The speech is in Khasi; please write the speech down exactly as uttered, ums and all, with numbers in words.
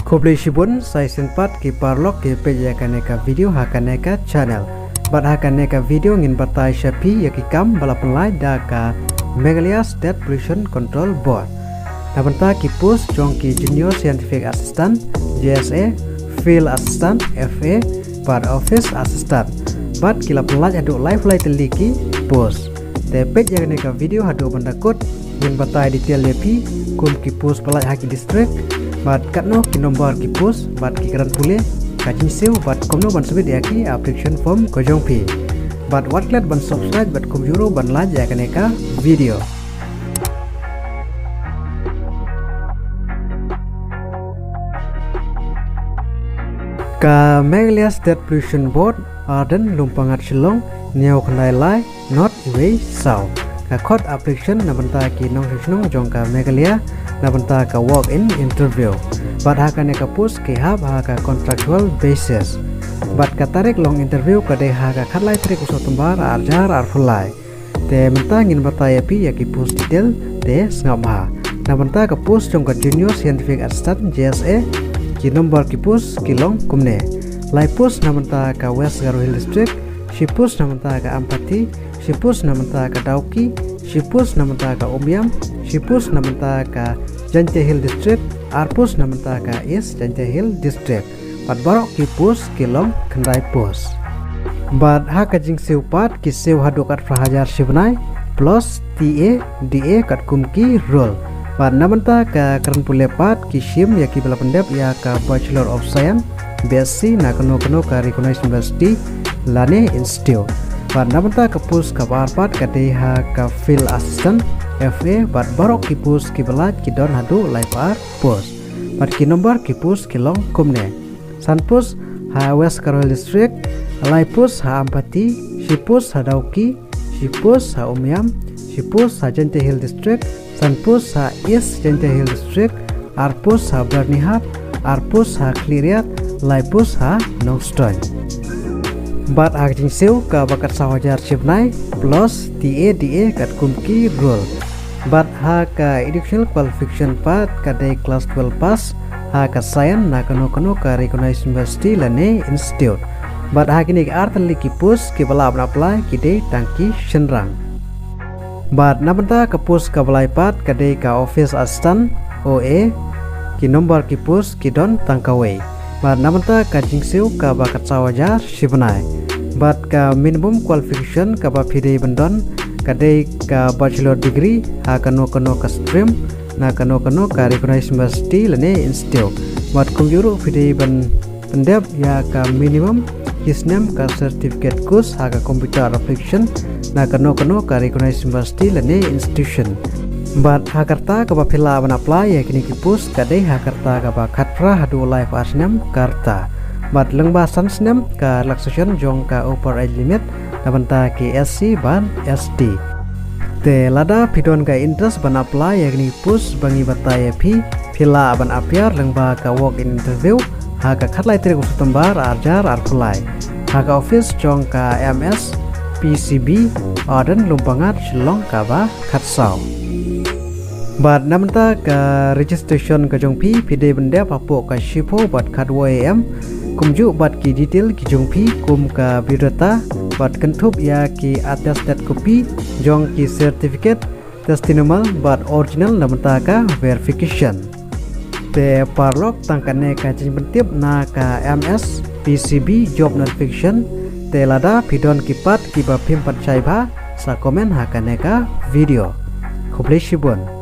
Khublei shibun, sa shisien pat ki paralok ki peit ïa kane ka video ha kane ka channel. Bad ha kane ka video ngin batai sha phi ïa ki kam ba la pynlait da ka Meghalaya State Pollution Control Board. Na bynta ki post jong ki Junior Scientific Assistant, J S A, Field Assistant, F A, bad Office Assistant. Bad ki la pynlait haduh laiphew lai tylli ki post. Te peit ïa kane ka video haduh ban da kut, ngin batai detail ïa phi kum ki post ba lait ha ki district, bad katno ki number ki post, bad ki kren pule, ka jingsiew, bad kumno ban submit ïa ki application form ka jong phi. Bad wat klet ban subscribe bad kumjuh ruh ban like ïa kane ka video. Ka Meghalaya State Pollution Board, Ardent, Lumpangad, Shillong, hynñiew khyndai lai, nod iwei saw. Ka khot application na bynta ki nongshong shnong jong ka Meghalaya na bynta ka walk-in interview. Bad ha kane ka post ki hap ha ka contractual basis. Bad ka tarik long interview ka dei ha ka khatlai tarik u September arhajar arphew lai. Te mynta ngin batai ïa phi ïa ki post detail, te sngap bha. Na bynta ka post jong ka Junior Scientific Assistant, J S A, ki number ki post ki long kumne. Lai post na bynta ka West Garo Hills District, shi post na bynta ka Ampati, shi post na bynta ka Dawki, shi post na bynta ka Umiam, shi post na bynta ka Jaintia Hills District, ar post na bynta ka East Jaintia Hills District. Bad baroh ki post ki long khyndai post. Bad ha ka jingsiew pat ki siew haduh khatphra hajar shi bnai plus T A D A katkum ki rule. Bad na bynta ka kren pule pat ki shim ïa ki ba la pyndep ïa ka Bachelor of Science, B S C, na kano kano ka recognized university lane institute. Bad na bynta ka post kaba ar pat ka dei ha ka Field Assistant, F A, bad baroh ki post kiba lait ki don haduh laiphew ar post. Bad ki number ki post ki long kumne. San post ha West Garo Hills District, lai post ha Ampati, shi post ha Dawki, shi post ha Umiam, shi post ha Jaintia Hills District, san post ha East Jaintia Hills District, ar post ha Byrnihat, ar post ha Khliehriat, lai post ha Nongstoiñ. Bad ha ka jingsiew kaba khatsaw hajar shi bnai plus T A D A katkum ki rule. Bad ha ka educational qualification pat ka dei class twelve pass ha ka science na kano kano ka recognized university lane institute. Bad ha kine ki ar tylli ki post kiba lah ban apply ki dei tang ki shynrang. Bad na bynta ka post kaba lai pat ka dei ka Office Assistant, O A, ki number ki post ki don tang kawei. Bad na bynta ka jingsiew kaba khatsaw hajar shi bnai. Bad ka minimum qualification kaba phi dei ban don ka dei ka bachelor degree ha kano kano ka stream na kano kano ka recognized university lane institute. Bad kumjuh ruh phi dei ban pyndep ïa ka minimum shi snem ka certificate course ha ka computer application na kano kano ka recognized university lane institution. Bad ha ka rta kaba phi lah ban apply ïa kine ki post ka dei ha ka rta kaba khatphra haduh laiphew ar snem ka rta. Bad lyngba san snem ka relaxation jong ka upper age limit na bynta ki S C bad S T. Te lada phi don ka interest ban apply ïa kine ki post ba ngi batai ïa phi, phi lah ban appear lyngba ka walk-in interview ha ka khatlai tarik u September arhajar arphew lai ha ka office jong ka M S P C B, Ardent, Lumpangad, Shillong kaba khatsaw. Bad na bynta ka registration ka jong phi, phi dei ban dep hapoh ka shiphew bad khatwei A M, kumjuh bad ki detail ki jong phi kum ka biodata bad kynthup ïa ki attested copy jong ki certificate, testimonial bad original na bynta ka verification. Te paralok, tang kane ka jingpyntip na ka M S P C B job notification. Te lada phi don ki pat kiba phim pat shai bha, sa comment ha kane ka video. Khublei shibun.